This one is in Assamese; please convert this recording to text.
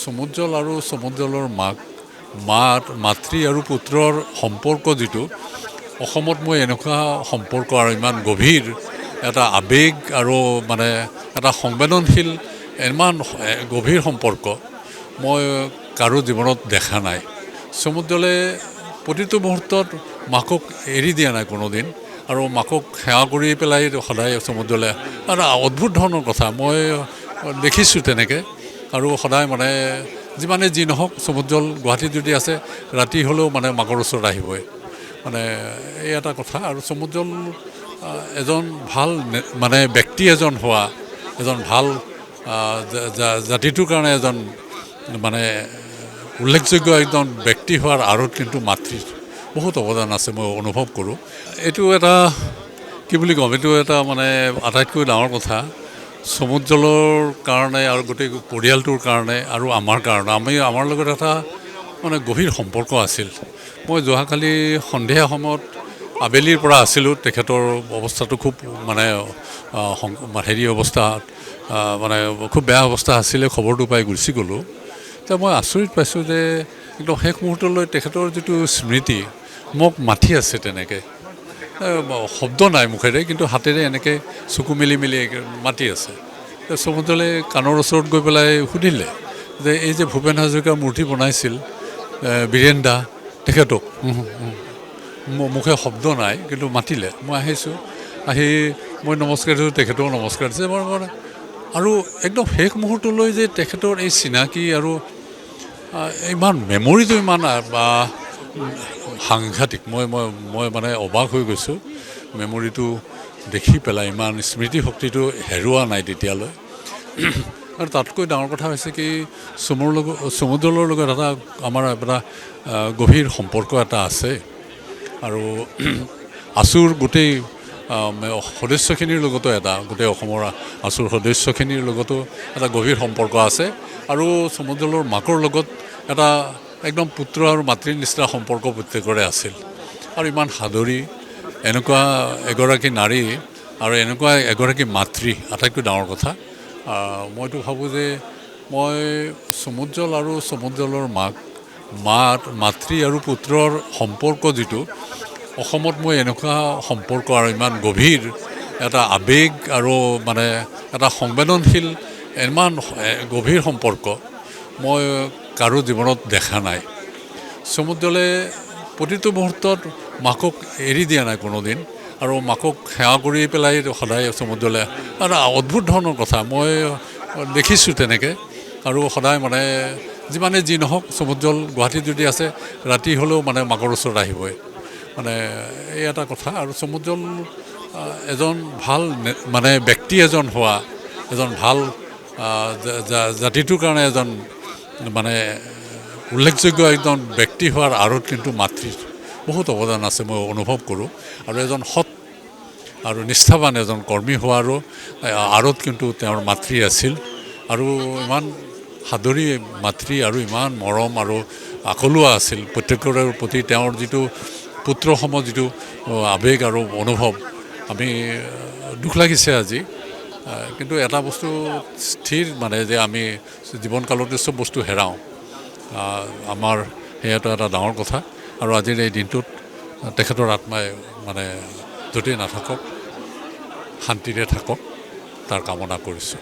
সমুজ্জ্বল আৰু সমুজ্জ্বলৰ মাক, মাতৃ আৰু পুত্ৰৰ সম্পৰ্ক যিটো, অসমত মই এনেকুৱা সম্পৰ্ক আৰু ইমান গভীৰ এটা আৱেগ আৰু মানে এটা সংবেদনশীল ইমান গভীৰ সম্পৰ্ক মই কাৰো জীৱনত দেখা নাই। সমুজ্জ্বলে প্ৰতিটো মুহূৰ্তত মাকক এৰি দিয়া নাই কোনোদিন আৰু মাকক সেৱা কৰি পেলাই সদায় সমুজ্জ্বলে, এটা অদ্ভুত ধৰণৰ কথা মই দেখিছোঁ তেনেকৈ। আৰু সদায় মানে যিমানে যি নহওক সমুজ্জ্বল গুৱাহাটীত যদি আছে ৰাতি হ'লেও মানে মাকৰ ওচৰত আহিবই, মানে এই এটা কথা। আৰু সমুজ্জ্বল এজন ভাল মানে ব্যক্তি এজন হোৱা, এজন ভাল জাতিটোৰ কাৰণে এজন মানে উল্লেখযোগ্য এজন ব্যক্তি হোৱাৰ আঁৰত কিন্তু মাতৃৰ বহুত অৱদান আছে, মই অনুভৱ কৰোঁ। এইটো এটা কি বুলি ক'ম, এইটো এটা মানে আটাইতকৈ ডাঙৰ কথা সমুজ্জ্বলৰ কাৰণে আৰু গোটেই পৰিয়ালটোৰ কাৰণে আৰু আমাৰ কাৰণে। আমাৰ লগত এটা মানে গভীৰ সম্পৰ্ক আছিল। মই যোৱাকালি সন্ধিয়া সময়ত আবেলিৰ পৰা আছিলোঁ, তেখেতৰ অৱস্থাটো খুব মানে হেৰি অৱস্থা, মানে খুব বেয়া অৱস্থা আছিলে, খবৰটো পাই গুচি গ'লোঁ। এতিয়া মই আচৰিত পাইছোঁ যে একদম শেষ মুহূৰ্তলৈ তেখেতৰ যিটো স্মৃতি মোক মাতি আছে তেনেকৈ, শব্দ নাই মুখেৰে কিন্তু হাতেৰে এনেকৈ চকু মেলি মেলি মাতি আছে। সমুজ্জ্বলে কাণৰ ওচৰত গৈ পেলাই সুধিলে যে এই যে ভূপেন হাজৰিকাৰ মূৰ্তি বনাইছিল বীৰেণ দা, তেখেতক মুখে শব্দ নাই কিন্তু মাতিলে। মই আহিছোঁ, আহি মই নমস্কাৰ দিছোঁ, তেখেতেও নমস্কাৰ দিছে। মই মানে আৰু একদম শেষ মুহূৰ্তলৈ যে তেখেতৰ এই চিনাকি আৰু ইমান মেমৰিটো ইমান সাংঘাতিক, মই মই মই মানে অবাক হৈ গৈছোঁ মেমৰিটো দেখি পেলাই, ইমান স্মৃতিশক্তিটো হেৰুওৱা নাই তেতিয়ালৈ। আৰু তাতকৈ ডাঙৰ কথা হৈছে কি চুমুৰ লগত, সমুজ্জ্বলৰ লগত এটা আমাৰ এটা গভীৰ সম্পৰ্ক এটা আছে আৰু আছুৰ গোটেই সদস্যখিনিৰ লগতো এটা, গোটেই অসমৰ আছুৰ সদস্যখিনিৰ লগতো এটা গভীৰ সম্পৰ্ক আছে। আৰু সমুজ্জ্বলৰ মাকৰ লগত এটা একদম পুত্ৰ আৰু মাতৃৰ নিচিনা সম্পৰ্ক প্ৰত্যেকৰে আছিল। আৰু ইমান সাদৰী এনেকুৱা এগৰাকী নাৰী আৰু এনেকুৱা এগৰাকী মাতৃ, আটাইতকৈ ডাঙৰ কথা। মইতো ভাবোঁ যে মই সমুজ্জ্বল আৰু সমুজ্জ্বলৰ মাক, মাতৃ আৰু পুত্ৰৰ সম্পৰ্ক যিটো, অসমত মই এনেকুৱা সম্পৰ্ক আৰু ইমান গভীৰ এটা আৱেগ আৰু মানে এটা সংবেদনশীল ইমান গভীৰ সম্পৰ্ক মই কাৰো জীৱনত দেখা নাই। সমুজ্জ্বলে প্ৰতিটো মুহূৰ্তত মাকক এৰি দিয়া নাই কোনোদিন আৰু মাকক সেৱা কৰি পেলাই সদায় সমুজ্জ্বলে, এটা অদ্ভুত ধৰণৰ কথা মই দেখিছোঁ তেনেকৈ। আৰু সদায় মানে যিমানে যি নহওক সমুজ্জ্বল গুৱাহাটীত যদি আছে ৰাতি হ'লেও মানে মাকৰ ওচৰত আহিবই, মানে এই এটা কথা। আৰু সমুজ্জ্বল এজন ভাল মানে ব্যক্তি এজন হোৱা, এজন ভাল জাতিটোৰ কাৰণে এজন মানে উল্লেখযোগ্য এজন ব্যক্তি হোৱাৰ আঁৰত কিন্তু মাতৃৰ বহুত অৱদান আছে, মই অনুভৱ কৰোঁ। আৰু এজন সৎ আৰু নিষ্ঠাবান এজন কৰ্মী হোৱাৰো আঁৰত কিন্তু তেওঁৰ মাতৃ আছিল। আৰু ইমান সাদৰী মাতৃ আৰু ইমান মৰম আৰু আকলুৱা আছিল প্ৰত্যেকৰে প্ৰতি তেওঁৰ যিটো পুত্ৰসম যিটো আৱেগ আৰু অনুভৱ, আমি দুখ লাগিছে আজি। কিন্তু এটা বস্তু স্থিৰ মানে যে আমি জীৱনকালতে চব বস্তু হেৰাওঁ, আমাৰ সেয়াটো এটা ডাঙৰ কথা। আৰু আজিৰ এই দিনটোত তেখেতৰ আত্মাই মানে য'তেই নাথাকক শান্তিৰে থাকক তাৰ কামনা কৰিছোঁ।